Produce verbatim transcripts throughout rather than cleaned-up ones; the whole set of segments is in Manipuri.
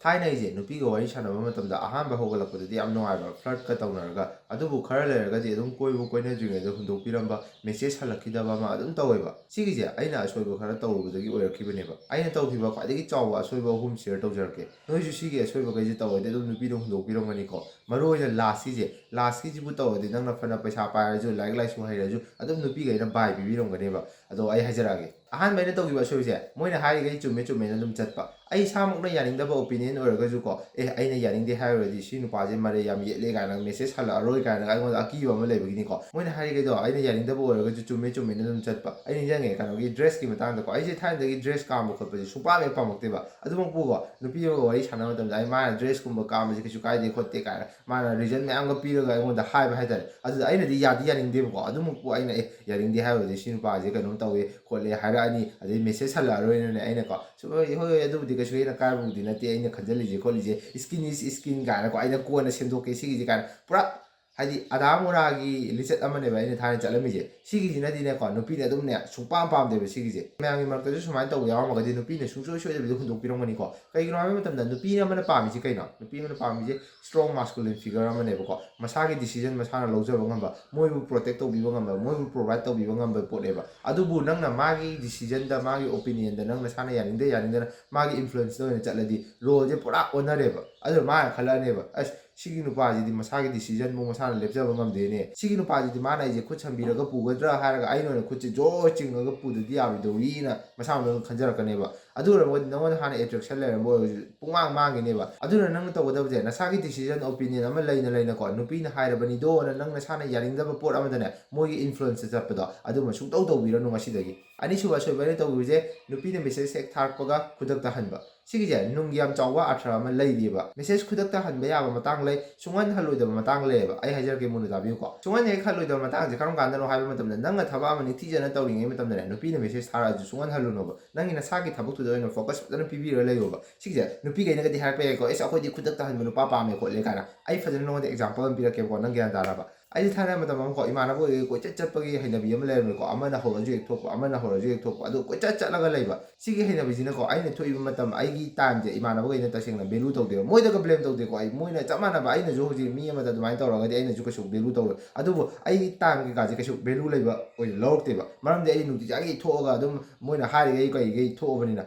ꯊꯥꯏꯅ ꯑꯩꯁꯦ ꯅꯨꯄꯤꯒ ꯋꯥꯔꯤ ꯁꯥꯟꯅꯕ ꯃꯇꯝꯗ ꯑꯍꯥꯟꯕ ꯍꯧꯒꯠꯂꯛꯄꯗꯗꯤ ꯌꯥꯝ ꯅꯨꯡꯉꯥꯏꯕ, flirtꯀ ꯇꯧꯅꯔꯒ, ꯑꯗꯨꯕꯨ ꯈꯔ ꯂꯩꯔꯒꯗꯤ ꯑꯗꯨꯝ ꯀꯣꯏꯕꯨ ꯀꯣꯏꯅꯗ꯭ꯔꯤꯉꯩꯗ ꯍꯨꯟꯗꯣꯛꯄꯤꯔꯝꯕ, message ꯍꯜꯂꯛꯈꯤꯗꯕ ꯑꯃ ꯑꯗꯨꯝ ꯇꯧꯋꯦꯕ꯫ ꯁꯤꯒꯤꯁꯦ ꯑꯩꯅ ꯑꯁꯣꯏꯕ ꯈꯔ ꯇꯧꯔꯨꯕꯗꯒꯤ ꯑꯣꯏꯔꯛꯈꯤꯕꯅꯦꯕ꯫ ꯑꯩꯅ ꯇꯧꯈꯤꯕ ꯈ꯭ꯋꯥꯏꯗꯒꯤ ꯆꯥꯎꯕ ꯑꯁꯣꯏꯕ ꯑꯍꯨꯝ share ꯇꯧꯖꯔꯛꯀꯦ꯫ ꯅꯣꯏꯁꯨ ꯁꯤꯒꯤ ꯑꯁꯣꯏꯕꯈꯩꯁꯦ ꯇꯧꯔꯗꯤ ꯑꯗꯨꯝ ꯅꯨꯄꯤꯗꯣ ꯍꯨꯟꯗꯣꯛꯄꯤꯔꯝꯒꯅꯤꯀꯣ꯫ ꯃꯔꯨ ꯑꯣꯏꯅ lastꯀꯤꯁꯦ, lastꯀꯤꯁꯤꯕꯨ ꯇꯧꯔꯗꯤ ꯅꯪꯅ ꯐꯅ ꯄꯩꯁꯥ ꯄꯥꯏꯔꯁꯨ, ꯂꯥꯏꯔꯤꯛ ꯂꯥꯏꯁꯨ ꯍꯩꯔꯁꯨ, ꯑꯗꯨꯝ ꯅꯨꯄꯤꯈꯩꯅ ꯕꯥꯏ ꯄꯤꯕꯤꯔꯝꯒꯅꯦꯕ꯫ ꯑꯗꯣ ꯑꯩ ꯍꯥꯏꯖꯔꯛꯑꯒꯦ꯫ ꯑꯍꯥꯟꯕ ꯑꯩꯅ ꯇꯧꯈꯤꯕ ꯑꯁꯣꯏꯕꯁꯦ, ꯃꯣꯏꯅ ꯍꯥꯏꯔꯤꯈꯩ ꯆꯨꯝꯃꯦ ꯆꯨꯝꯃꯦꯅ ꯑꯗꯨꯝ ꯆꯠꯄ꯫ ꯑꯩ ꯏꯁꯥꯃꯛꯅ ꯌꯥꯅꯤꯡꯗꯕ opinion ꯑꯣꯏꯔꯒꯁꯨꯀꯣ, "ꯑꯦ, ꯑꯩꯅ ꯌꯥꯅꯤꯡꯗꯦ ꯍꯥꯏꯔꯨꯔꯗꯤ ꯁꯤ ꯅꯨꯄꯥꯁꯦ ꯃꯔꯩ ꯌꯥꯝ ꯌꯦꯠꯂꯦ" ꯀꯥꯏꯅ, message ꯍꯜꯂꯛꯑꯔꯣꯏ ꯀꯥꯏꯅꯒ ꯑꯩꯉꯣꯟꯗ ꯑꯀꯤꯕ ꯑꯃ ꯂꯩꯕꯒꯤꯅꯤꯀꯣ꯫ ꯃꯣꯏꯅ ꯍꯥꯏꯔꯤꯈꯩꯗꯣ ꯑꯩꯅ ꯌꯥꯅꯤꯡꯗꯕ ꯑꯣꯏꯔꯒꯁꯨ ꯆꯨꯝꯃꯦ ꯆꯨꯝꯃꯦꯅ ꯑꯗꯨꯝ ꯆꯠꯄ꯫ ꯑꯩ ꯅꯤꯡꯁꯤꯡꯉꯦ ꯀꯩꯅꯣꯒꯤ dressꯀꯤ ꯃꯇꯥꯡꯗꯀꯣ, ꯑꯩꯁꯦ ꯊꯥꯏꯅꯗꯒꯤ dress ꯀꯥꯝꯕ ꯈꯣꯠꯄꯁꯦ ꯁꯨꯡꯄꯥꯝ ꯍꯦꯛ ꯄꯥꯝꯃꯛꯇꯦꯕ꯫ ꯑꯗꯨꯃꯛꯄꯨꯀꯣ, ꯅꯨꯄꯤ ꯑꯃꯒ ꯋꯥꯔꯤ ꯁꯥꯟꯅꯕ ꯃꯇꯝꯗ ꯑꯩ, "ꯃꯥꯅ dressꯀꯨꯝꯕ ꯀꯥꯝꯕꯁꯦ ꯀꯩꯁꯨ ꯀꯥꯏꯗꯦ ꯈꯣꯠꯇꯦ" ꯀꯥꯏꯅ ꯃꯥꯅ reason ꯃꯌꯥꯝꯒ ꯄꯤꯔꯒ ꯑꯩꯉꯣꯟꯗ ꯍꯥꯏꯕ ꯍꯥꯏꯇꯥꯔꯦ꯫ ꯑꯗꯨꯗ ꯑꯩꯅꯗꯤ ꯌꯥꯗꯤ ꯌꯥꯅꯤꯡꯗꯦꯕꯀꯣ, ꯑꯗꯨꯃꯛꯄꯨ ꯑꯩꯅ, "ꯑꯦ, ꯌꯥꯅꯤꯡꯗꯦ ꯍꯥꯏꯔꯨꯔꯗꯤ ꯁꯤ ꯅꯨꯄꯥꯁꯦ ꯀꯩꯅꯣꯝ ꯇꯧꯋꯦ ꯈꯣꯠꯂꯦ" ꯍꯥꯏꯔꯛꯑꯅꯤ, ꯑꯗꯩ message ꯍꯜꯂꯛꯑꯔꯣꯏꯅꯅꯦ ꯑꯩꯅꯀꯣ, ꯁꯨꯝ, "ꯍꯣꯏ, ꯍꯣꯏ, ꯍꯣꯏ, ꯑꯗꯨꯕꯨꯗꯤ ꯀꯩꯁꯨ ꯍꯦꯟꯅ ꯀꯥꯏꯕꯕꯨꯗꯤ ꯅꯠꯇꯦ" ꯑꯩꯅ ꯈꯟꯖꯜꯂꯤꯁꯦ ꯈꯣꯠꯂꯤꯁꯦ, "skin is skin" ꯀꯥꯏꯅꯀꯣ, ꯑꯩꯅ ꯀꯣꯟꯅ ꯁꯦꯝꯗꯣꯛꯀꯦ ꯁꯤꯒꯤꯁꯦ ꯀꯥꯏꯅ, ꯄꯨꯔꯥ ꯍꯥꯏꯗꯤ ꯑꯗꯥ ꯃꯣꯔꯥꯒꯤ ꯂꯤꯆꯠ ꯑꯃꯅꯦꯕ ꯑꯩꯅ ꯊꯥꯏꯅ ꯆꯠꯂꯝꯃꯤꯁꯦ꯫ ꯁꯤꯒꯤꯁꯤꯅꯗꯤꯅꯦꯀꯣ, ꯅꯨꯄꯤꯅ ꯑꯗꯨꯝꯅꯦ ꯁꯨꯡꯄꯥꯝ ꯄꯥꯝꯗꯦꯕ ꯁꯤꯒꯤꯁꯦ꯫ ꯃꯌꯥꯝꯒꯤ ꯃꯔꯛꯇꯁꯨ ꯁꯨꯃꯥꯏꯅ ꯇꯧꯕ ꯌꯥꯎꯔꯝꯃꯒꯗꯤ ꯅꯨꯄꯤꯅ ꯁꯨꯡꯁꯣꯏ ꯁꯣꯏꯗꯕꯤꯗ ꯍꯨꯟꯗꯣꯛꯄꯤꯔꯝꯒꯅꯤꯀꯣ꯫ ꯀꯩꯒꯤꯅꯣ ꯍꯥꯏꯕ ꯃꯇꯝꯗ ꯅꯨꯄꯤ ꯑꯃꯅ ꯄꯥꯝꯃꯤꯁꯤ ꯀꯩꯅꯣ? ꯅꯨꯄꯤ ꯑꯃꯅ ꯄꯥꯝꯃꯤꯁꯦ strong masculine figure ꯑꯃꯅꯦꯕꯀꯣ꯫ ꯃꯁꯥꯒꯤ decision ꯃꯁꯥꯅ ꯂꯧꯖꯕ ꯉꯝꯕ, ꯃꯣꯏꯕꯨ protect ꯇꯧꯕꯤꯕ ꯉꯝꯕ, ꯃꯣꯏꯕꯨ provide ꯇꯧꯕꯤꯕ ꯉꯝꯕ ꯄꯣꯠꯅꯦꯕ꯫ ꯑꯗꯨꯕꯨ ꯅꯪꯅ ꯃꯥꯒꯤ decisionꯗ, ꯃꯥꯒꯤ opinionꯗ ꯅꯪ ꯅꯁꯥꯅ ꯌꯥꯅꯤꯡꯗ ꯌꯥꯅꯤꯡꯗꯅ ꯃꯥꯒꯤ influenceꯇ ꯑꯣꯏꯅ ꯆꯠꯂꯗꯤ roleꯁꯦ ꯄꯨꯔꯥ ꯑꯣꯟꯅꯔꯦꯕ꯫ ꯑꯗꯨꯅ ꯃꯥꯅ ꯈꯜꯂꯛꯑꯅꯦꯕ, "ꯑꯁ, ꯁꯤꯒꯤ ꯅꯨꯄꯥꯁꯤꯗꯤ ꯃꯁꯥꯒꯤ decisionꯕꯨ ꯃꯁꯥꯅ ꯂꯦꯞꯆꯕ ꯉꯝꯗꯦꯅꯦ꯫ ꯁꯤꯒꯤ ꯅꯨꯄꯥꯁꯤꯗꯤ ꯃꯥꯅ ꯑꯩꯁꯦ ꯈꯨꯠ ꯁꯝꯕꯤꯔꯒ ꯄꯨꯒꯗ꯭ꯔꯥ ꯍꯥꯏꯔꯒ ꯑꯩꯅ ꯑꯣꯏꯅ ꯈꯨꯠꯁꯦ ꯖꯣꯔ ꯆꯤꯡꯉꯒ ꯄꯨꯗꯗꯤ ꯌꯥꯔꯣꯏꯗꯧꯔꯤꯅ" ꯃꯁꯥ ꯃꯊꯟꯇ ꯈꯟꯖꯔꯛꯀꯅꯦꯕ꯫ ꯑꯗꯨ ꯑꯣꯏꯔꯝꯃꯒꯗꯤ ꯅꯉꯣꯟꯗ ꯍꯥꯟꯅ attraction ꯂꯩꯔꯝꯕ ꯑꯣꯏꯔꯁꯨ ꯄꯨꯡꯃꯥꯡ ꯃꯥꯡꯈꯤꯅꯦꯕ꯫ ꯑꯗꯨꯅ ꯅꯪꯅ ꯇꯧꯒꯗꯕꯁꯦ, ꯅꯁꯥꯒꯤ decision, opinion ꯑꯃ ꯂꯩꯅ ꯂꯩꯅꯀꯣ, ꯅꯨꯄꯤꯅ ꯍꯥꯏꯔꯕꯅꯤꯗꯣꯅ ꯅꯪ ꯅꯁꯥꯅ ꯌꯥꯅꯤꯡꯗꯕ ꯄꯣꯠ ꯑꯃꯗꯅꯦ, ꯃꯣꯏꯒꯤ influenceꯇ ꯆꯠꯄꯗꯣ, ꯑꯗꯨꯃ ꯁꯨꯡꯇꯧ ꯇꯧꯕꯤꯔꯅꯨ ꯉꯁꯤꯗꯒꯤ꯫ ꯑꯅꯤꯁꯨꯕ ꯑꯁꯣꯏꯕ ꯑꯩꯅ ꯇꯧꯈꯤꯕꯁꯦ, ꯅꯨꯄꯤꯅ message ꯍꯦꯛ ꯊꯥꯔꯛꯄꯒ ꯈꯨꯗꯛꯇ ꯍꯟꯕ꯫ ꯁꯤꯒꯤꯁꯦ ꯅꯨꯡꯒꯤ ꯌꯥꯝ ꯆꯥꯎꯕ ꯑꯥꯔꯊ ꯑꯃ ꯂꯩꯔꯤꯑꯕ꯫ Message ꯈꯨꯗꯛꯇ ꯍꯟꯕ ꯌꯥꯕ ꯃꯇꯥꯡ ꯂꯩ, ꯁꯨꯡꯍꯟ ꯍꯜꯂꯣꯏꯗꯕ ꯃꯇꯥꯡ ꯂꯩꯌꯦꯕ꯫ ꯑꯩ ꯍꯥꯏꯖꯔꯛꯀꯦ, ꯃꯨꯟꯅ ꯇꯥꯕꯤꯌꯨꯀꯣ꯫ ꯁꯨꯡꯍꯟ ꯍꯦꯛ ꯍꯜꯂꯣꯏꯗꯕ ꯃꯇꯥꯡꯁꯦ ꯀꯔꯝ ꯀꯥꯟꯗꯅꯣ ꯍꯥꯏꯕ ꯃꯇꯝꯗ, ꯅꯪꯅ ꯊꯕꯛ ꯑꯃ ꯅꯤꯡꯊꯤꯖꯅ ꯇꯧꯔꯤꯉꯩ ꯃꯇꯝꯗꯅꯦ, ꯅꯨꯄꯤꯅ message ꯊꯥꯔꯛꯑꯁꯨ ꯁꯨꯡꯍꯟ ꯍꯜꯂꯨꯅꯣꯕ꯫ ꯅꯪꯒꯤ ꯅꯁꯥꯒꯤ ꯊꯕꯛꯇꯨꯗ ꯑꯣꯏꯅ focus ꯐꯖꯅ ꯄꯤꯕꯤꯔꯒ ꯂꯩꯌꯣꯕ꯫ ꯁꯤꯒꯤꯁꯦ ꯅꯨꯄꯤꯈꯩꯅꯒꯗꯤ ꯍꯥꯏꯔꯛꯄ ꯌꯥꯏꯀꯣ, "ꯑꯦꯁ, ꯑꯩꯈꯣꯏꯗꯤ ꯈꯨꯗꯛꯇ ꯍꯟꯕ ꯅꯨꯄꯥ ꯄꯥꯝꯃꯦ ꯈꯣꯠꯂꯦ" ꯀꯥꯏꯅ꯫ ꯑꯩ ꯐꯖꯅ ꯅꯉꯣꯟꯗ example ꯑꯃ ꯄꯤꯔꯛꯀꯦꯕꯀꯣ, ꯅꯪ ꯒ꯭ꯌꯥꯟ ꯇꯥꯅꯕ꯫ ꯑꯩꯁꯦ ꯊꯥꯏꯅ ꯃꯇꯝ ꯑꯃꯀꯣ, ꯏꯃꯥꯟꯅꯕ ꯑꯣꯏꯒꯩ ꯀꯣꯏꯆꯠ ꯆꯠꯄꯒꯤ ꯍꯩꯅꯕꯤ ꯑꯃ ꯂꯩꯔꯝꯃꯦꯀꯣ꯫ ꯑꯃꯅ ꯍꯧꯔꯁꯨ ꯍꯦꯛ ꯊꯣꯛꯄ, ꯑꯃꯅ ꯍꯧꯔꯁꯨ ꯍꯦꯛ ꯊꯣꯛꯄ, ꯑꯗꯨ ꯀꯣꯏꯆꯠ ꯆꯠꯂꯒ ꯂꯩꯕ꯫ ꯁꯤꯒꯤ ꯍꯩꯅꯕꯤꯁꯤꯅꯀꯣ, ꯑꯩꯅ ꯊꯣꯛꯏꯕ ꯃꯇꯝ, ꯑꯩꯒꯤ ꯇꯥꯏꯝꯁꯦ ꯏꯃꯥꯟꯅꯕꯈꯩꯅ ꯇꯁꯦꯡꯅ ꯚꯦꯂꯨ ꯇꯧꯗꯦꯕ꯫ ꯃꯣꯏꯗꯒ ꯕ꯭ꯂꯦꯝ ꯇꯧꯗꯦꯀꯣ꯫ ꯑꯩ, ꯃꯣꯏꯅ ꯆꯞ ꯃꯥꯟꯅꯕ, ꯑꯩꯅꯁꯨ ꯍꯧꯖꯤꯛ ꯃꯤ ꯑꯃꯗ ꯑꯗꯨꯃꯥꯏꯅ ꯇꯧꯔꯒꯗꯤ ꯑꯩꯅꯁꯨ ꯀꯩꯁꯨ ꯚꯦꯂꯨ ꯇꯧꯔꯣꯏ꯫ ꯑꯗꯨꯕꯨ ꯑꯩꯒꯤ ꯇꯥꯏꯝ ꯀꯩꯀꯥꯁꯦ ꯀꯩꯁꯨ ꯚꯦꯂꯨ ꯂꯩꯕ ꯑꯣꯏꯅ ꯂꯧꯔꯛꯇꯦꯕ꯫ ꯃꯔꯝꯗꯤ ꯑꯩ ꯅꯨꯡꯇꯤꯖꯥꯒꯤ ꯊꯣꯛꯑꯒ ꯑꯗꯨꯝ ꯃꯣꯏꯅ ꯍꯥꯏꯔꯤꯈꯩ ꯀꯩꯈꯩ ꯊꯣꯛꯑꯕꯅꯤꯅ,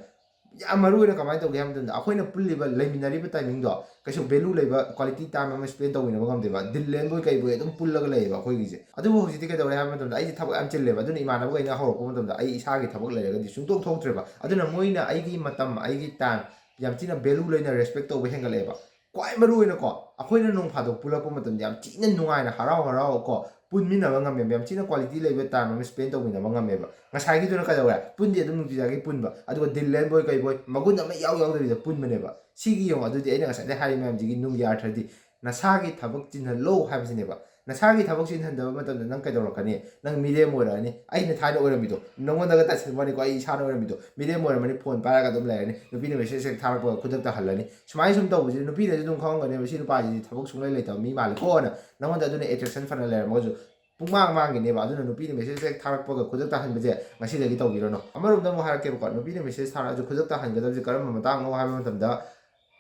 ꯌꯥꯝ ꯃꯔꯨ ꯑꯣꯏꯅ ꯀꯃꯥꯏꯅ ꯇꯧꯒꯦ ꯍꯥꯏꯕ ꯃꯇꯝꯗ, ꯑꯩꯈꯣꯏꯅ ꯄꯨꯜꯂꯤꯕ, ꯂꯩꯃꯤꯟꯅꯔꯤꯕ ꯇꯥꯏꯃꯤꯡꯗꯣ ꯀꯩꯁꯨ ꯚꯦꯂꯨ ꯂꯩꯕ ꯀ꯭ꯋꯥꯂꯤꯇꯤ ꯇꯥꯏꯝ ꯑꯃ ꯁ꯭ꯄꯦꯟ ꯇꯧꯃꯤꯟꯅꯕ ꯉꯝꯗꯦꯕ꯫ ꯗꯤꯜ ꯂꯦꯟꯕꯣꯏ ꯀꯩꯕꯣꯏ ꯑꯗꯨꯝ ꯄꯨꯜꯂꯒ ꯂꯩꯌꯦꯕ ꯑꯩꯈꯣꯏꯒꯤꯁꯦ꯫ ꯑꯗꯨꯕꯨ ꯍꯧꯖꯤꯛꯇꯤ ꯀꯩꯗꯧꯔꯦ ꯍꯥꯏꯕ ꯃꯇꯝꯗ, ꯑꯩꯁꯦ ꯊꯕꯛ ꯌꯥꯝ ꯆꯤꯜꯂꯦꯕ꯫ ꯑꯗꯨꯅ ꯏꯃꯥꯟꯅꯕꯈꯩꯅ ꯍꯧꯔꯛꯄ ꯃꯇꯝꯗ ꯑꯩ ꯏꯁꯥꯒꯤ ꯊꯕꯛ ꯂꯩꯔꯒꯗꯤ ꯁꯨꯡꯇꯣꯛ ꯊꯣꯛꯇ꯭ꯔꯦꯕ꯫ ꯑꯗꯨꯅ ꯃꯣꯏꯅ ꯑꯩꯒꯤ ꯃꯇꯝ, ꯑꯩꯒꯤ ꯇꯥꯏꯝ ꯌꯥꯝ ꯊꯤꯅ ꯚꯦꯂꯨ ꯂꯩꯅ ꯔꯦꯁꯄꯦꯛ ꯇꯧꯕ ꯍꯦꯟꯒꯠꯂꯛꯑꯦꯕ꯫ ꯈ꯭ꯋꯥꯏ ꯃꯔꯨ ꯑꯣꯏꯅꯀꯣ, ꯑꯩꯈꯣꯏꯅ ꯅꯣꯡ ꯐꯥꯗꯣꯛ ꯄꯨꯜꯂꯛꯄ ꯃꯇꯝꯗ ꯌꯥꯝ ꯊꯤꯅ ꯅꯨꯡꯉꯥꯏꯅ, ꯍꯔꯥꯎ ꯍꯔꯥꯎ ꯀꯣ, ꯄꯨꯟꯃꯤꯟꯅꯕ ꯉꯝꯃꯦꯕ꯫ ꯌꯥꯝ ꯊꯤꯅ ꯀ꯭ꯋꯥꯂꯤꯇꯤ ꯂꯩꯕ ꯇꯥꯏꯝ ꯑꯃ ꯁ꯭ꯄꯦꯟ ꯇꯧꯃꯤꯟꯅꯕ ꯉꯝꯃꯦꯕ꯫ ꯉꯁꯥꯏꯒꯤꯗꯨꯅ ꯀꯩꯗꯧꯔꯦ? ꯄꯨꯟꯗꯤ ꯑꯗꯨꯝ ꯅꯨꯡꯇꯤꯖꯥꯒꯤ ꯄꯨꯟꯕ, ꯑꯗꯨꯒ ꯗꯤꯜ ꯂꯦꯟꯕꯣꯏ ꯀꯩꯕꯣꯏ ꯃꯒꯨꯟ ꯑꯃ ꯏꯌꯥꯎ ꯌꯥꯎꯗꯕꯤꯗ ꯄꯨꯟꯕꯅꯦꯕ꯫ ꯁꯤꯒꯤ ꯌꯦꯡꯉꯣ, ꯑꯗꯨꯗꯤ ꯑꯩꯅ ꯉꯁꯥꯏꯗꯩ ꯍꯥꯏꯔꯤ ꯃꯌꯥꯝꯁꯤꯒꯤ ꯅꯨꯡꯒꯤ ꯑꯥꯔꯊꯗꯤ, ꯅꯁꯥꯒꯤ ꯊꯕꯛ ꯆꯤꯟꯍꯜꯂꯣ ꯍꯥꯏꯕꯁꯤꯅꯦꯕ꯫ ꯅꯁꯥꯒꯤ ꯊꯕꯛ ꯆꯤꯟꯍꯟꯗꯕ ꯃꯇꯝꯗ ꯅꯪ ꯀꯩꯗꯧꯔꯛꯀꯅꯤ? ꯅꯪ ꯃꯤꯔꯦꯝ ꯑꯣꯏꯔꯛꯑꯅꯤ꯫ ꯑꯩꯅ ꯊꯥꯏꯅ ꯑꯣꯏꯔꯝꯃꯤꯗꯣ, ꯅꯉꯣꯟꯗꯒ ꯇꯥꯏꯁꯤꯟꯕꯅꯤꯀꯣ, ꯑꯩ ꯏꯁꯥꯅ ꯑꯣꯏꯔꯝꯃꯤꯗꯣ, ꯃꯤꯔꯦꯝ ꯑꯣꯏꯔꯝꯃꯅꯤ, ꯐꯣꯟ ꯄꯥꯏꯔꯒ ꯑꯗꯨꯝ ꯂꯩꯔꯅꯤ, ꯅꯨꯄꯤꯅ ꯃꯦꯁꯦꯖ ꯍꯦꯛ ꯊꯥꯔꯛꯄꯒ ꯈꯨꯗꯛꯇ ꯍꯜꯂꯅꯤ꯫ ꯁꯨꯃꯥꯏꯅ ꯁꯨꯝ ꯇꯧꯕꯁꯤꯗ ꯅꯨꯄꯤꯅꯁꯨ ꯑꯗꯨꯝ ꯈꯪꯉꯝꯒꯅꯦꯕ, "ꯁꯤ ꯅꯨꯄꯥꯁꯤꯗꯤ ꯊꯕꯛ ꯁꯨꯡꯂꯩ ꯂꯩꯇꯕ ꯃꯤ ꯃꯥꯜꯂꯦꯀꯣꯅ", ꯅꯉꯣꯟꯗ ꯑꯗꯨꯅ ꯑꯦꯇ꯭ꯔꯦꯛꯁꯟ ꯐꯅ ꯂꯩꯔꯝꯃꯒꯁꯨ ꯄꯨꯡꯃꯥꯡ ꯃꯥꯡꯒꯤꯅꯦꯕ꯫ ꯑꯗꯨꯅ ꯅꯨꯄꯤꯅ ꯃꯦꯁꯦꯖ ꯍꯦꯛ ꯊꯥꯔꯛꯄꯒ ꯈꯨꯗꯛꯇ ꯍꯟꯕꯁꯦ ꯉꯁꯤꯗꯒꯤ ꯇꯧꯕꯤꯔꯅꯨ꯫ ꯑꯃꯔꯣꯝꯗ ꯑꯃꯨꯛ ꯍꯥꯏꯔꯛꯀꯦꯕꯀꯣ, ꯅꯨꯄꯤꯅ ꯃꯦꯁꯦꯖ ꯊꯥꯔꯛꯑꯁꯨ ꯈꯨꯗꯛꯇ ꯍꯟꯒꯗꯕꯁꯦ ꯀꯔꯝꯕ ꯃꯇꯥꯡꯅꯣ ꯍꯥꯏꯕ ꯃꯇꯝꯗ,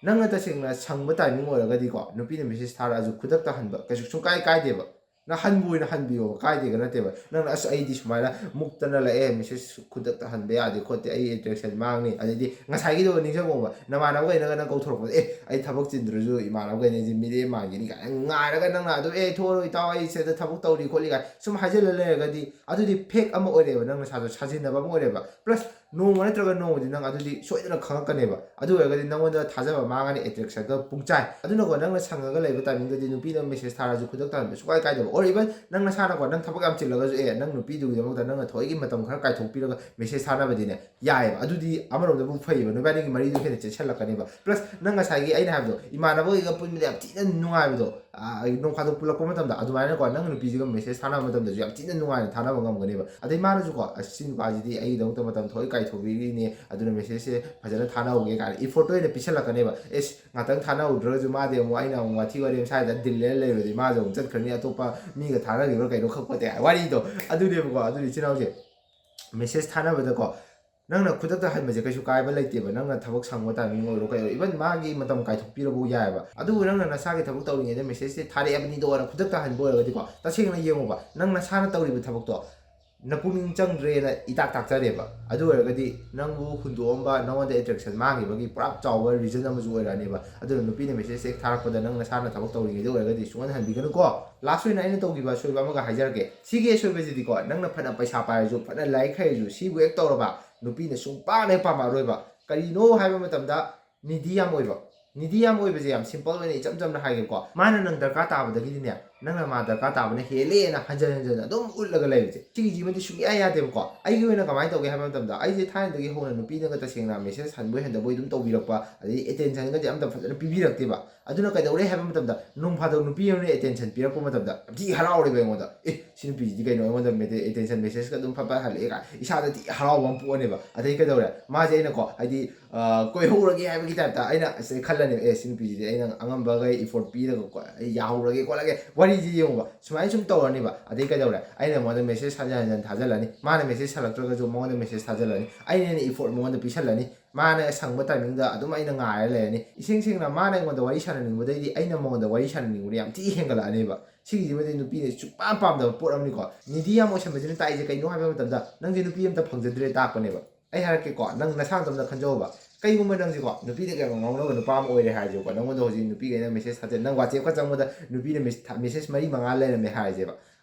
ꯅꯪꯅ ꯇꯁꯦꯡꯅ ꯁꯪꯕ ꯇꯥꯏꯃꯤꯡ ꯑꯣꯏꯔꯒꯗꯤꯀꯣ, ꯅꯨꯄꯤꯅ ꯃꯦꯁꯦꯖ ꯊꯥꯔꯛꯑꯁꯨ ꯈꯨꯗꯛꯇ ꯍꯟꯕ ꯀꯩꯁꯨ ꯁꯨꯡꯀꯥꯏ ꯀꯥꯏꯗꯦꯕ꯫ ꯅꯪ ꯍꯟꯕꯨ ꯑꯣꯏꯅ ꯍꯟꯕꯤꯌꯣꯕ, ꯀꯥꯏꯗꯦꯒ ꯅꯠꯇꯦꯕ꯫ ꯅꯪꯅ, "ꯑꯁ, ꯑꯩꯗꯤ ꯁꯨꯃꯥꯏꯅ ꯃꯨꯛꯇꯅ ꯂꯥꯛꯑꯦ, ꯃꯦꯁꯦꯖ ꯈꯨꯗꯛꯇ ꯍꯟꯕ ꯌꯥꯗꯦ ꯈꯣꯠꯇꯦ, ꯑꯩ ꯑꯦꯇ꯭ꯔꯦꯛꯁꯟ ꯃꯥꯡꯅꯤ", ꯑꯗꯩꯗꯤ ꯉꯁꯥꯏꯒꯤꯗꯣ ꯅꯤꯡꯁꯤꯡꯉꯣꯕ, ꯅꯃꯥꯟꯅꯕꯈꯩꯅꯒ ꯅꯪ ꯀꯧꯊꯣꯔꯛꯄꯗ, "ꯑꯦ, ꯑꯩ ꯊꯕꯛ ꯆꯤꯟꯗ꯭ꯔꯁꯨ ꯏꯃꯥꯟꯅꯕꯈꯩꯅ ꯑꯩꯁꯦ ꯃꯤꯔꯦꯝ ꯃꯥꯟꯒꯤꯅꯤ" ꯀꯥꯏꯅ ꯉꯥꯏꯔꯒ, ꯅꯪꯅ ꯑꯗꯨꯝ, "ꯑꯦ, ꯊꯣꯛꯑꯔꯣꯏ ꯏꯇꯥꯎ, ꯑꯩ ꯁꯤꯗ ꯊꯕꯛ ꯇꯧꯔꯤ ꯈꯣꯠꯂꯤ" ꯀꯥꯏꯅ ꯁꯨꯝ ꯍꯥꯏꯖꯤꯜꯂ ꯂꯩꯔꯒꯗꯤ, ꯑꯗꯨꯗꯤ ꯐꯦꯛ ꯑꯃ ꯑꯣꯏꯔꯦꯕ, ꯅꯪ ꯅꯁꯥꯗꯣ ꯁꯥꯖꯤꯟꯅꯕ ꯑꯃ ꯑꯣꯏꯔꯦꯕ꯫ ꯄ꯭ꯂꯁ ꯅꯣꯡꯃ ꯅꯠꯇ꯭ꯔꯒ ꯅꯣꯡꯃꯗꯤ ꯅꯪ ꯑꯗꯨꯗꯤ ꯁꯣꯏꯗꯅ ꯈꯪꯉꯛꯀꯅꯦꯕ꯫ ꯑꯗꯨ ꯑꯣꯏꯔꯒꯗꯤ ꯅꯪꯉꯣꯟꯗ ꯊꯥꯖꯕ ꯃꯥꯡꯉꯅꯤ, ꯑꯦꯇ꯭ꯔꯦꯛꯁꯟꯗꯣ ꯄꯨꯡꯆꯥꯏ꯫ ꯑꯗꯨꯅꯀꯣ, ꯅꯪꯅ ꯁꯪꯉꯒ ꯂꯩꯕ ꯇꯥꯏꯃꯤꯡꯗꯗꯤ ꯅꯨꯄꯤꯅ ꯃꯦꯁꯦꯖ ꯊꯥꯔꯁꯨ ꯈꯨꯗꯛꯇ ꯍꯟꯕ ꯁꯨꯡꯀꯥꯏ ꯀꯥꯏꯗꯕ꯫ Or even ꯅꯪ ꯅꯁꯥꯅꯀꯣ, ꯅꯪ ꯊꯕꯛ ꯌꯥꯝ ꯆꯤꯜꯂꯒꯁꯨ, ꯑꯦ, ꯅꯪ ꯅꯨꯄꯤꯗꯨꯒꯤꯗꯃꯛꯇ ꯅꯪꯅ ꯊꯑꯣꯏꯒꯤ ꯃꯇꯝ ꯈꯔ ꯀꯥꯏꯊꯣꯛꯄꯤꯔꯒ ꯃꯦꯁꯦꯖ ꯊꯥꯅꯕꯗꯤꯅꯦ, ꯌꯥꯏꯑꯕ꯫ ꯑꯗꯨꯗꯤ ꯑꯃꯔꯣꯝꯗꯕꯨ ꯐꯩꯌꯦꯕ, ꯅꯣꯏꯕꯥꯅꯤꯒꯤ ꯃꯔꯤꯗꯨ ꯍꯦꯟꯅ ꯆꯦꯠꯁꯜꯂꯛꯀꯅꯦꯕ꯫ ꯄ꯭ꯂꯁ ꯅꯪ ꯉꯁꯥꯏꯒꯤ ꯑꯩꯅ ꯍꯥꯏꯕꯗꯣ, ꯏꯃꯥꯟꯅꯕꯈꯩꯒ ꯄꯨꯟꯕꯗ ꯌꯥꯝ ꯊꯤꯅ ꯅꯨꯡꯉꯥꯏꯕꯗꯣ, ꯑꯥ, ꯅꯣꯡ ꯐꯥꯗꯣꯛ ꯄꯨꯜꯂꯛꯄ ꯃꯇꯝꯗ ꯑꯗꯨꯃꯥꯏꯅꯀꯣ, ꯅꯪ ꯅꯨꯄꯤꯁꯤꯒ ꯃꯦꯁꯦꯖ ꯊꯥꯅꯕ ꯃꯇꯝꯗꯁꯨ ꯌꯥꯝ ꯊꯤꯅ ꯅꯨꯡꯉꯥꯏꯅ ꯊꯥꯅꯕ ꯉꯝꯒꯅꯦꯕ꯫ ꯑꯗꯩ ꯃꯥꯅꯁꯨꯀꯣ, "ꯑꯁ, ꯁꯤ ꯅꯨꯄꯥꯁꯤꯗꯤ ꯑꯩꯒꯤꯗꯃꯛꯇ ꯃꯇꯝ ꯊꯑꯣꯏ ꯀꯥꯏ-" ꯊꯧꯕꯤꯔꯤꯅꯦ, ꯑꯗꯨꯅ message ꯁꯦ ꯐꯖꯅ ꯊꯥꯅꯍꯧꯒꯦ ꯀꯥꯏꯅ effort ꯇ ꯑꯣꯏꯅ ꯄꯤꯁꯜꯂꯛꯀꯅꯦꯕ꯫ ꯑꯦꯁ, ꯉꯥꯛꯇꯪ ꯊꯥꯅꯍꯧꯗ꯭ꯔꯒꯁꯨ ꯃꯥꯗꯤ ꯑꯃꯨꯛ, ꯑꯩꯅ ꯑꯃꯨꯛ ꯋꯥꯊꯤ ꯋꯥꯔꯦꯝ ꯁ꯭ꯋꯥꯏꯗ ꯗꯤꯜ ꯂꯦꯜ ꯂꯩꯔꯗꯤ ꯃꯥꯁꯨ ꯑꯃꯨꯛ ꯆꯠꯈ꯭ꯔꯅꯤ, ꯑꯇꯣꯞꯄ ꯃꯤꯒ ꯊꯥꯅꯈꯤꯕ꯭ꯔꯥ ꯀꯩꯅꯣ ꯈꯪꯄꯣꯠꯇꯦ ꯋꯥꯔꯤꯗꯣ꯫ ꯑꯗꯨꯅꯦꯕꯀꯣ, ꯑꯗꯨꯅ ꯏꯆꯤꯟ ꯏꯅꯥꯎꯁꯦ message ꯊꯥꯅꯕꯗꯀꯣ, ꯅꯪꯅ ꯈꯨꯗꯛꯇ ꯍꯟꯕꯁꯦ ꯀꯩꯁꯨ ꯀꯥꯏꯕ ꯂꯩꯇꯦꯕ꯫ ꯅꯪꯅ ꯊꯕꯛ ꯁꯪꯕ timing ꯑꯣꯏꯔꯣ ꯀꯩ ꯑꯣꯏꯔꯣ, even ꯃꯥꯒꯤ ꯃꯇꯝ ꯀꯥꯏꯊꯣꯛꯄꯤꯔꯕꯨ ꯌꯥꯏꯑꯕ꯫ ꯑꯗꯨꯕꯨ ꯅꯪꯅ ꯅꯁꯥꯒꯤ ꯊꯕꯛ ꯇꯧꯔꯤꯉꯩꯗ message ꯁꯦ ꯊꯥꯔꯛꯑꯕꯅꯤꯗꯣ ꯍꯥꯏꯅ ꯈꯨꯗꯛꯇ ꯍꯟꯕ ꯑꯣꯏꯔꯒꯗꯤꯀꯣ, ꯇꯁꯦꯡꯅ ꯌꯦꯡꯉꯨꯕ, ꯅꯪ ꯅꯁꯥꯅ ꯇꯧꯔꯤꯕ ꯊꯕꯛꯇꯣ ꯅꯄꯨꯛꯅꯤꯡ ꯆꯪꯗ꯭ꯔꯦꯅ ꯏꯇꯥꯛ ꯇꯥꯛꯆꯔꯦꯕ꯫ ꯑꯗꯨ ꯑꯣꯏꯔꯒꯗꯤ ꯅꯪꯕꯨ ꯍꯨꯟꯗꯣꯛꯑꯝꯕ, ꯅꯉꯣꯟꯗ attraction ꯃꯥꯡꯈꯤꯕꯒꯤ ꯄꯨꯔꯥ ꯆꯥꯎꯕ reason ꯑꯃꯁꯨ ꯑꯣꯏꯔꯛꯑꯅꯦꯕ꯫ ꯑꯗꯨꯅ ꯅꯨꯄꯤꯅ message ꯍꯦꯛ ꯊꯥꯔꯛꯄꯗ ꯅꯪ ꯅꯁꯥꯅ ꯊꯕꯛ ꯇꯧꯔꯤꯉꯩꯗ ꯑꯣꯏꯔꯒꯗꯤ ꯁꯨꯡꯍꯟ ꯍꯟꯕꯤꯒꯅꯨꯀꯣ꯫ Last ꯑꯣꯏꯅ ꯑꯩꯅ ꯇꯧꯈꯤꯕ ꯑꯁꯣꯏꯕ ꯑꯃꯒ ꯍꯥꯏꯖꯔꯛꯀꯦ꯫ ꯁꯤꯒꯤ ꯑꯁꯣꯏꯕꯁꯤꯗꯤꯀꯣ, ꯅꯪꯅ ꯐꯅ ꯄꯩꯁꯥ ꯄꯥꯏꯔꯁꯨ, ꯐꯅ ꯂꯥꯏꯔꯤꯛ ꯍꯩꯔꯁꯨ, ꯁꯤꯕꯨ ꯍꯦꯛ ꯇꯧꯔꯕ ꯅꯨꯄꯤꯅ ꯁꯨꯡꯄꯥꯝ ꯍꯦꯛ ꯄꯥꯝꯃꯛꯑꯔꯣꯏꯕ꯫ ꯀꯔꯤꯅꯣ ꯍꯥꯏꯕ ꯃꯇꯝꯗ, needy ꯌꯥꯝ ꯑꯣꯏꯕ꯫ Needy ꯌꯥꯝ ꯑꯣꯏꯕꯁꯦ ꯌꯥꯝ simple ꯑꯣꯏꯅ ꯏꯆꯝ ꯆꯝꯅ ꯍꯥꯏꯒꯦꯀꯣ꯫ ꯃꯥꯅ ꯅꯪ ꯗꯔꯀꯥꯔ ꯇꯥꯕꯗꯒꯤꯗꯤꯅꯦ, ꯅꯪꯅ ꯃꯥ ꯗꯔꯀꯥꯔ ꯇꯥꯕꯅ ꯍꯦꯜꯂꯦꯅ ꯍꯟꯖꯟ ꯍꯟꯖꯟ ꯑꯗꯨꯝ ꯎꯠꯂꯒ ꯂꯩꯕꯁꯦ, ꯁꯤꯒꯤꯁꯤꯃꯗꯤ ꯁꯨꯡꯌꯥ ꯌꯥꯗꯦꯕꯀꯣ꯫ ꯑꯩꯒꯤ ꯑꯣꯏꯅ ꯀꯃꯥꯏꯅ ꯇꯧꯒꯦ ꯍꯥꯏꯕ ꯃꯇꯝꯗ, ꯑꯩꯁꯦ ꯊꯥꯏꯅꯗꯒꯤ ꯍꯧꯅ ꯅꯨꯄꯤꯅꯒ ꯇꯁꯦꯡꯅ message ꯍꯟꯕꯣꯏ ꯍꯟꯗꯕꯣꯏ ꯑꯗꯨꯝ ꯇꯧꯕꯤꯔꯛꯄ, ꯑꯗꯩ attention ꯒꯁꯦ ꯑꯝꯇ ꯐꯖꯅ ꯄꯤꯕꯤꯔꯛꯇꯦꯕ꯫ ꯑꯗꯨꯅ ꯀꯩꯗꯧꯔꯦ ꯍꯥꯏꯕ ꯃꯇꯝꯗ, ꯅꯣꯡ ꯐꯥꯗꯣꯛ ꯅꯨꯄꯤ ꯑꯃꯅ attention ꯄꯤꯔꯛꯄ ꯃꯇꯝꯗ ꯌꯥꯝ ꯊꯤ ꯍꯔꯥꯎꯔꯦꯕ ꯑꯩꯉꯣꯟꯗ꯫ "ꯑꯦ, ꯁꯤ ꯅꯨꯄꯤꯁꯤꯗꯤ ꯀꯩꯅꯣ, ꯑꯩꯉꯣꯟꯗ attention message ꯀ ꯑꯗꯨꯝ ꯐꯠ ꯐꯠ ꯍꯜꯂꯛꯑꯦ" ꯀꯥꯏ ꯏꯁꯥꯗ ꯊꯤ ꯍꯔꯥꯎꯕ ꯑꯃ ꯄꯣꯛꯑꯅꯦꯕ꯫ ꯑꯗꯩ ꯀꯩꯗꯧꯔꯦ, ꯃꯥꯁꯦ ꯑꯩꯅꯀꯣ, ꯍꯥꯏꯗꯤ, ꯑ, ꯀꯣꯏꯍꯧꯔꯒꯦ ꯍꯥꯏꯕꯒꯤ type ꯇ ꯑꯩꯅ ꯑꯁ ꯈꯜꯂꯅꯦꯕ, "ꯑꯦ, ꯁꯤ ꯅꯨꯄꯤꯁꯤꯗꯤ ꯑꯩꯅ ꯑꯉꯝꯕꯈꯩ effort ꯄꯤꯔꯒꯀꯣ, ꯑꯩ ꯌꯥꯍꯧꯔꯒꯦ ꯈꯣꯠꯂꯒꯦ", ꯋꯥꯔꯤꯁꯤ ꯌꯦꯡꯉꯨꯕ꯫ ꯁꯨꯃꯥꯏꯅ ꯁꯨꯝ ꯇꯧꯔꯅꯤꯕ꯫ ꯑꯗꯩ ꯀꯩꯗꯧꯔꯦ, ꯑꯩꯅ ꯃꯉꯣꯟꯗ message ꯍꯟꯖꯟ ꯍꯟꯖꯟ ꯊꯥꯖꯜꯂꯅꯤ, ꯃꯥꯅ message ꯍꯜꯂꯛꯇ꯭ꯔꯒꯁꯨ ꯃꯉꯣꯟꯗ message ꯊꯥꯖꯜꯂꯅꯤ, ꯑꯩꯅ ꯍꯦꯟꯅ effort ꯃꯉꯣꯟꯗ ꯄꯤꯁꯜꯂꯅꯤ, ꯃꯥꯅ ꯁꯪꯕ timing ꯗ ꯑꯗꯨꯝ ꯑꯩꯅ ꯉꯥꯏꯔ ꯂꯩꯔꯅꯤ꯫ ꯏꯁꯦꯡ ꯁꯦꯡꯅ ꯃꯥꯅ ꯑꯩꯉꯣꯟꯗ ꯋꯥꯔꯤ ꯁꯥꯟꯅꯅꯤꯡꯕꯗꯩꯗꯤ ꯑꯩꯅ ꯃꯉꯣꯟꯗ ꯋꯥꯔꯤ ꯁꯥꯟꯅꯅꯤꯡꯕꯗ ꯌꯥꯝ ꯊꯤ ꯍꯦꯟꯒꯠꯂꯛꯑꯅꯦꯕ꯫ ꯁꯤꯒꯤꯁꯤꯃꯗꯤ ꯅꯨꯄꯤꯅ ꯁꯨꯡꯄꯥꯝ ꯄꯥꯝꯗꯕ ꯄꯣꯠ ꯑꯃꯅꯤꯀꯣ꯫ Needy ꯌꯥꯝ ꯑꯣꯏꯁꯟꯕꯁꯤꯅ ꯇꯥꯛꯏꯁꯦ ꯀꯩꯅꯣ ꯍꯥꯏꯕ ꯃꯇꯝꯗ, ꯅꯪꯁꯦ ꯅꯨꯄꯤ ꯑꯝꯇ ꯐꯪꯖꯗ꯭ꯔꯦ ꯇꯥꯛꯄꯅꯦꯕ꯫ ꯑꯩ ꯍꯥꯏꯔꯛꯀꯦꯀꯣ, ꯅꯪ ꯅꯁꯥ ꯅꯇꯣꯝꯇ ꯈꯟꯖꯧꯕ꯫ ꯀꯩꯒꯨꯝꯕ ꯅꯪꯁꯦꯀꯣ, ꯅꯨꯄꯤꯗ ꯀꯩꯅꯣ ꯉꯥꯎꯅꯕ ꯅꯨꯄꯥ ꯑꯃ ꯑꯣꯏꯔꯦ ꯍꯥꯏꯔꯁꯦꯕꯀꯣ, ꯅꯪꯉꯣꯟꯗ ꯍꯧꯖꯤꯛ ꯅꯨꯄꯤꯈꯩꯅ message ꯊꯥꯖꯩ, ꯅꯪ WhatsApp ꯀ ꯆꯪꯕꯗ ꯅꯨꯄꯤꯅ message ꯊꯥ-, message ꯃꯔꯤ ꯃꯉꯥ ꯂꯩꯔꯝꯃꯦ ꯍꯥꯏꯔꯁꯦꯕ꯫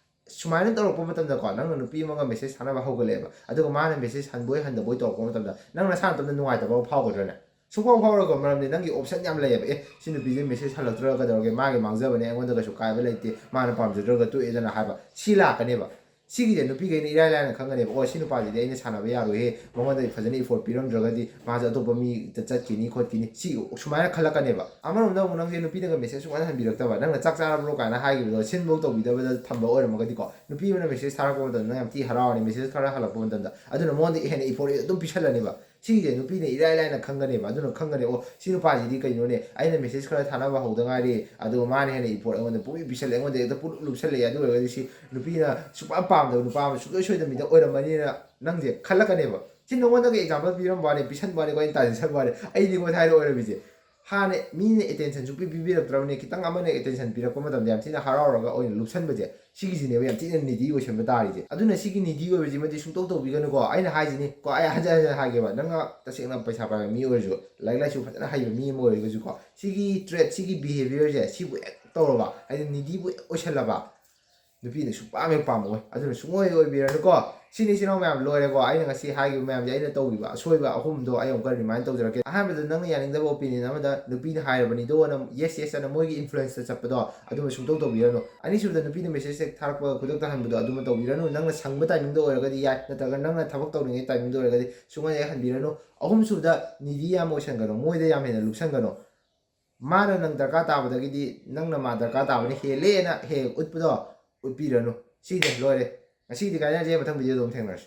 ꯁꯨꯃꯥꯏꯅ ꯇꯧꯔꯛꯄ ꯃꯇꯝꯗꯀꯣ, ꯅꯪꯅ ꯅꯨꯄꯤ ꯑꯃꯒ message ꯊꯥꯅꯕ ꯍꯧꯒꯠꯂꯛꯑꯦꯕ, ꯑꯗꯨꯒ ꯃꯥꯅ message ꯍꯟꯕꯣꯏ ꯍꯟꯗꯕꯣꯏ ꯇꯧꯔꯛꯄ ꯃꯇꯝꯗ, ꯅꯪ ꯅꯁꯥ ꯅꯇꯣꯝꯇ ꯅꯨꯡꯉꯥꯏꯇꯕ ꯑꯃ ꯐꯥꯎꯒꯗ꯭ꯔꯅꯦ? ꯁꯨꯡꯐꯥꯎ ꯐꯥꯎꯔꯣꯏꯀꯣ꯫ ꯃꯔꯝꯗꯤ ꯅꯪꯒꯤ option ꯌꯥꯝ ꯂꯩꯌꯦꯕ꯫ "ꯑꯦ, ꯁꯤ ꯅꯨꯄꯤꯁꯦ message ꯍꯜꯂꯛꯇ꯭ꯔꯒ ꯀꯩꯗꯧꯔꯒꯦ? ꯃꯥꯒꯤ ꯃꯥꯡꯖꯕꯅꯦ, ꯑꯩꯉꯣꯟꯗ ꯀꯩꯁꯨ ꯀꯥꯏꯕ ꯂꯩꯇꯦ, ꯃꯥꯅ ꯄꯥꯝꯖꯗ꯭ꯔꯒ ꯇꯣꯛꯑꯦꯗꯅ" ꯍꯥꯏꯕ ꯁꯤ ꯂꯥꯛꯀꯅꯦꯕ꯫ ꯁꯤꯒꯤꯁꯦ ꯅꯨꯄꯤꯈꯩꯅ ꯏꯔꯥꯏ ꯂꯥꯏꯅ ꯈꯪꯒꯅꯦꯕ, "ꯑꯣ, ꯁꯤ ꯅꯨꯄꯥꯁꯤꯗꯤ ꯑꯩꯅ ꯁꯥꯟꯅꯕ ꯌꯥꯔꯣꯏꯍꯦ, ꯃꯉꯣꯟꯗ ꯐꯖꯅ effort ꯄꯤꯔꯝꯗ꯭ꯔꯒꯗꯤ ꯃꯥꯁꯦ ꯑꯇꯣꯞꯄ ꯃꯤꯗ ꯆꯠꯈꯤꯅꯤ ꯈꯣꯠꯈꯤꯅꯤ", ꯁꯤ ꯁꯨꯃꯥꯏꯅ ꯈꯜꯂꯛꯀꯅꯦꯕ꯫ ꯑꯃꯔꯣꯝꯗ ꯑꯃꯨꯛ ꯅꯪꯁꯦ ꯅꯨꯄꯤꯅꯒ message ꯁꯨꯡꯍꯟ ꯍꯟꯕꯤꯔꯛꯇꯕ, ꯅꯪꯅ "ꯆꯥꯛ ꯆꯥꯔꯕ꯭ꯔꯣ?" ꯀꯥꯏꯅ ꯍꯥꯏꯈꯤꯕꯗꯣ ꯁꯤꯟꯐꯧ ꯇꯧꯕꯤꯗꯕꯗ ꯊꯝꯕ ꯑꯣꯏꯔꯝꯃꯒꯗꯤꯀꯣ, ꯅꯨꯄꯤ ꯑꯃꯅ message ꯊꯥꯔꯛꯄ ꯃꯇꯝꯗ ꯅꯪ ꯌꯥꯝ ꯊꯤ ꯍꯔꯥꯎꯔꯅꯤ, message ꯈꯔ ꯍꯜꯂꯛꯄ ꯃꯇꯝꯗ꯫ ꯑꯗꯨꯅ ꯃꯉꯣꯟꯗ ꯍꯦꯟꯅ effort ꯑꯗꯨꯝ ꯄꯤꯁꯜꯂꯅꯦꯕ꯫ ꯁꯤꯒꯤꯁꯦ ꯅꯨꯄꯤꯅ ꯏꯔꯥꯏ ꯂꯥꯏꯅ ꯈꯪꯒꯅꯦꯕ꯫ ꯑꯗꯨꯅ ꯈꯪꯒꯅꯤ, "ꯑꯣ, ꯁꯤ ꯅꯨꯄꯥꯁꯤꯗꯤ ꯀꯩꯅꯣꯅꯦ, ꯑꯩꯅ message ꯈꯔ ꯊꯥꯅꯕ ꯍꯧꯗ ꯉꯥꯏꯔꯤ, ꯑꯗꯨꯒ ꯃꯥꯅ ꯍꯦꯟꯅ effort ꯑꯩꯉꯣꯟꯗ ꯄꯨꯡꯄꯤ ꯄꯤꯁꯜꯂꯦ, ꯑꯩꯉꯣꯟꯗ ꯍꯦꯛꯇ ꯄꯨꯂꯞ ꯂꯨꯞꯁꯜꯂꯛꯑꯦ", ꯑꯗꯨ ꯑꯣꯏꯔꯒꯗꯤ ꯁꯤ ꯅꯨꯄꯤꯅ ꯁꯨꯡꯄꯥꯝ ꯄꯥꯝꯗꯕ ꯅꯨꯄꯥ ꯑꯃ ꯁꯨꯡꯁꯣꯏ ꯁꯣꯏꯗꯕꯤꯗ ꯑꯣꯏꯔꯝꯃꯅꯤꯅ ꯅꯪꯁꯦ ꯈꯜꯂꯛꯀꯅꯦꯕ꯫ ꯁꯤ ꯅꯉꯣꯟꯗꯒ example ꯄꯤꯔꯝꯕ ꯋꯥꯅꯤ, ꯄꯤꯁꯟꯕ ꯋꯥꯅꯤꯀꯣ, ꯑꯩꯅ ꯇꯥꯟꯁꯤꯟꯕ ꯋꯥꯅꯤ꯫ ꯑꯩꯗꯤ ꯉꯁꯥꯏꯗ ꯑꯣꯏꯔꯝꯃꯤꯁꯦ꯫ ꯍꯥꯟꯅ ꯃꯤꯅ attention ꯁꯨꯡꯄꯤ ꯄꯤꯕꯤꯔꯛꯇ꯭ꯔꯕꯅꯤ, ꯈꯤꯇꯪ ꯑꯃꯅ attention ꯄꯤꯔꯛꯄ ꯃꯇꯝꯗ ꯌꯥꯝ ꯊꯤꯅ ꯍꯔꯥꯎꯔꯒ ꯑꯣꯏꯅ ꯂꯨꯞꯁꯟꯕꯁꯦ, ꯁꯤꯒꯤꯁꯤꯅꯦꯕ ꯌꯥꯝ ꯊꯤꯅ needy ꯑꯣꯏꯁꯟꯕ ꯇꯥꯔꯤꯁꯦ꯫ ꯑꯗꯨꯅ ꯁꯤꯒꯤ needy ꯑꯣꯏꯕꯁꯤꯃꯗꯤ ꯁꯨꯡꯇꯧ ꯇꯧꯕꯤꯒꯅꯨꯀꯣ꯫ ꯑꯩꯅ ꯍꯥꯏꯁꯤꯅꯤ ꯀꯣ, ꯑꯩ ꯍꯟꯖꯟ ꯍꯟꯖꯟ ꯍꯥꯏꯒꯦꯕ, ꯅꯪꯅ ꯇꯁꯦꯡꯅ ꯄꯩꯁꯥ ꯄꯥꯏꯕ ꯃꯤ ꯑꯣꯏꯔꯁꯨ, ꯂꯥꯏꯔꯤꯛ ꯂꯥꯏꯁꯨ ꯐꯖꯅ ꯍꯩꯕ ꯃꯤ ꯑꯃ ꯑꯣꯏꯔꯒꯁꯨꯀꯣ, ꯁꯤꯒꯤ trait, ꯁꯤꯒꯤ behaviour ꯁꯦ, ꯁꯤꯕꯨ ꯍꯦꯛ ꯇꯧꯔꯕ, ꯍꯥꯏꯗꯤ needy ꯕꯨ ꯍꯦꯛ ꯑꯣꯏꯁꯜꯂꯕ, ꯅꯨꯄꯤꯅ ꯁꯨꯡꯄꯥꯝ ꯍꯦꯛ ꯄꯥꯝꯃꯛꯑꯣꯏ꯫ ꯑꯗꯨꯅ ꯁꯨꯡꯑꯣꯏ ꯑꯣꯏꯕꯤꯔꯅꯨꯀꯣ꯫ ꯁꯤꯅꯤ, ꯏꯆꯤꯟ ꯏꯅꯥꯎ ꯃꯌꯥꯝ, ꯂꯣꯏꯔꯦꯀꯣ꯫ ꯑꯩꯅ ꯉꯁꯤ ꯍꯥꯏꯈꯤꯕ ꯃꯌꯥꯝꯁꯦ, ꯑꯩꯅ ꯇꯧꯈꯤꯕ ꯑꯁꯣꯏꯕ ꯑꯍꯨꯝꯗꯣ ꯑꯩ ꯑꯃꯨꯛꯀ remind ꯇꯧꯖꯔꯛꯀꯦ꯫ ꯑꯍꯥꯟꯕꯗ, ꯅꯪꯅ ꯌꯥꯅꯤꯡꯗꯕ opinion ꯑꯃꯗ ꯅꯨꯄꯤꯅ ꯍꯥꯏꯔꯕꯅꯤꯗꯣꯅ yes, yes ꯑꯅ ꯃꯣꯏꯒꯤ influence ꯇ ꯆꯠꯄꯗꯣ, ꯑꯗꯨꯃ ꯁꯨꯡꯇꯧ ꯇꯧꯕꯤꯔꯅꯨ꯫ ꯑꯅꯤꯁꯨꯕꯗ, ꯅꯨꯄꯤꯅ message ꯍꯦꯛ ꯊꯥꯔꯛꯄꯒ ꯈꯨꯗꯛꯇ ꯍꯟꯕꯗꯣ, ꯑꯗꯨꯃ ꯇꯧꯕꯤꯔꯅꯨ꯫ ꯅꯪꯅ ꯁꯪꯕ timing ꯗ ꯑꯣꯏꯔꯒꯗꯤ ꯌꯥꯏ, ꯅꯠꯇ꯭ꯔꯒ ꯅꯪꯅ ꯊꯕꯛ ꯇꯧꯔꯤꯉꯩ timing ꯗ ꯑꯣꯏꯔꯒꯗꯤ ꯁꯨꯡꯍꯟ ꯍꯦꯛ ꯍꯟꯕꯤꯔꯅꯨ꯫ ꯑꯍꯨꯝꯁꯨꯕꯗ, needy ꯌꯥꯝ ꯑꯣꯏꯁꯟꯒꯅꯨ, ꯃꯣꯏꯗ ꯌꯥꯝ ꯍꯦꯟꯅ ꯂꯨꯞꯁꯟꯒꯅꯨ꯫ ꯃꯥꯅ ꯅꯪ ꯗꯔꯀꯥꯔ ꯇꯥꯕꯗꯒꯤꯗꯤ ꯅꯪꯅ ꯃꯥ ꯗꯔꯀꯥꯔ ꯇꯥꯕꯅ ꯍꯦꯜꯂꯦꯅ ꯍꯦꯛ ꯎꯠꯄꯗꯣ ꯎꯠꯄꯤꯔꯅꯨ꯫ ꯁꯤꯅꯦ, ꯂꯣꯏꯔꯦ꯫ ꯉꯁꯤꯒꯤꯗꯤ ꯀꯥꯏꯅꯔꯁꯦ, ꯃꯊꯪ video ꯗ ꯑꯃꯨꯛ ꯊꯦꯡꯅꯔꯁꯤ꯫